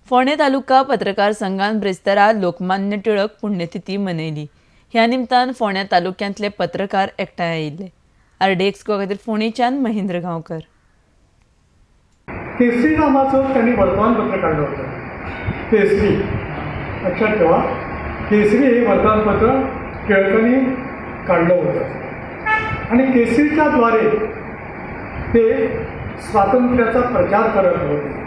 फोंडें तालुका पत्रकार संघान ब्रेस्तारा लोकमान्य टिळक पुण्यतिथी मनयली. ह्या निमतान फोंड्या तालुक्यांतले पत्रकार एकठांय आयिल्ले. आरडीएक्स गोवा खातीर फोंडेच्यान महेंद्र गांवकर. केसरी नामाचं त्यांनी वर्तमानपत्र काढलं होतं. केसरी, लक्षात ठेवा, केसरी हे वर्तमानपत्र टिळकांनी काढलं होतं आणि केसरीच्या द्वारे ते स्वातंत्र्याचा प्रचार करत होते.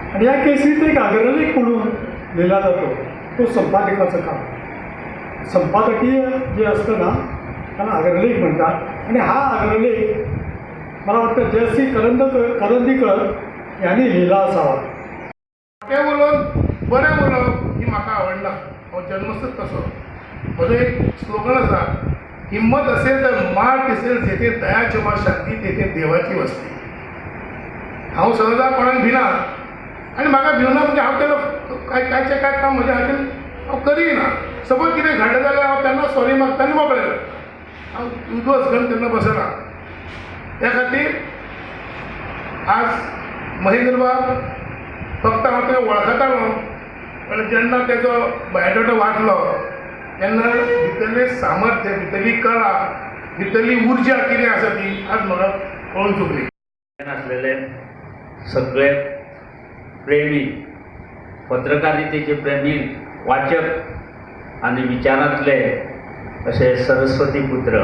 आणि या केसरीत एक अग्रलेख म्हणून लिहिला जातो, तो संपादकाचं काम. संपादकीय जे असतं ना, त्याला अग्रलेख म्हणतात. आणि हा अग्रलेख मला वाटतं जयश्री करंदीकर यांनी लिहिला असावा. तें उलोवन बरें उलोवप ही म्हाका आवडना. हांव जन्मस्तच तसो. म्हजो एक स्लोगन आसा, "हिंमत असेल तर मार दिसेल, जेथे दया, क्षमा, शांती, तेथे देवाची वस्ती." हांव सहजा कोणाक भिना आनी म्हाका भिवना म्हणजे हांव तेन्ना काय कांयचें काय काम म्हज्या हातीन हांव करिना. सपोज कितें घडलें जाल्यार हांव तेन्ना सॉरी मागता आनी मोकळें जाता. हांव उद्ध्वस्त घेवन तेन्ना बसना. त्या खातीर आज महेंद्रबाब फक्त हांव तें वळखतालो, पण जेन्ना तेजो बायोडाटा वाचलो तेन्ना भितरलें सामर्थ्य, भितरली कला, भितरली उर्जा कितें आसा ती आज म्हाका कळून चुकली. आसलेले सगळे प्रेमी, पत्रकारितेचे प्रेमी, वाचक आनी विचारांतले अशे सरस्वती पुत्र,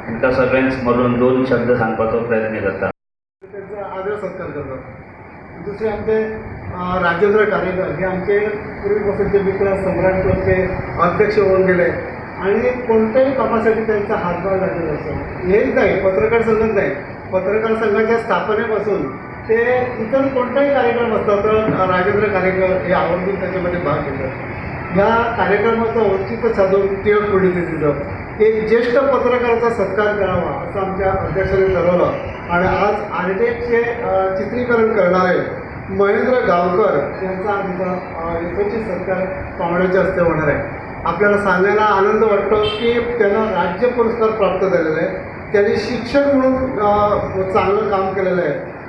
हांकां सगळ्यांक स्मरून दोन शब्द सांगपाचो प्रयत्न करता. त्यांचा आदर सत्कार करतात. दुसरे आमचे राजेंद्र कारेकर, हे आमचे पूर्वीपासूनचे मित्र, सम्राट क्लबचे अध्यक्ष होऊन गेले आणि कोणत्याही कामासाठी त्यांचा हातभार लागलेला असतो. हेच नाही, पत्रकार संघच नाही, पत्रकार संघाच्या स्थापनेपासून ते इतर कोणताही कार्यक्रम असतात तर राजेंद्र कारेकर हे आवर्जून त्याच्यामध्ये भाग घेतात. या कार्यक्रमाचं औचित्य साधून टिळक पुण्यतिथीचं एक ज्येष्ठ पत्रकाराचा सत्कार करावा असं आमच्या अध्यक्षांनी ठरवलं आणि आज आरडीएक्सचे चित्रीकरण करणारे महेंद्र गावकर यांचा आज इथं यथोचित सत्कार पाहुण्याच्या हस्ते होणार आहे. आपल्याला सांगायला आनंद वाटतो की त्यांना राज्य पुरस्कार प्राप्त झालेला आहे. त्यांनी शिक्षक म्हणून चांगलं काम केलेलं आहे.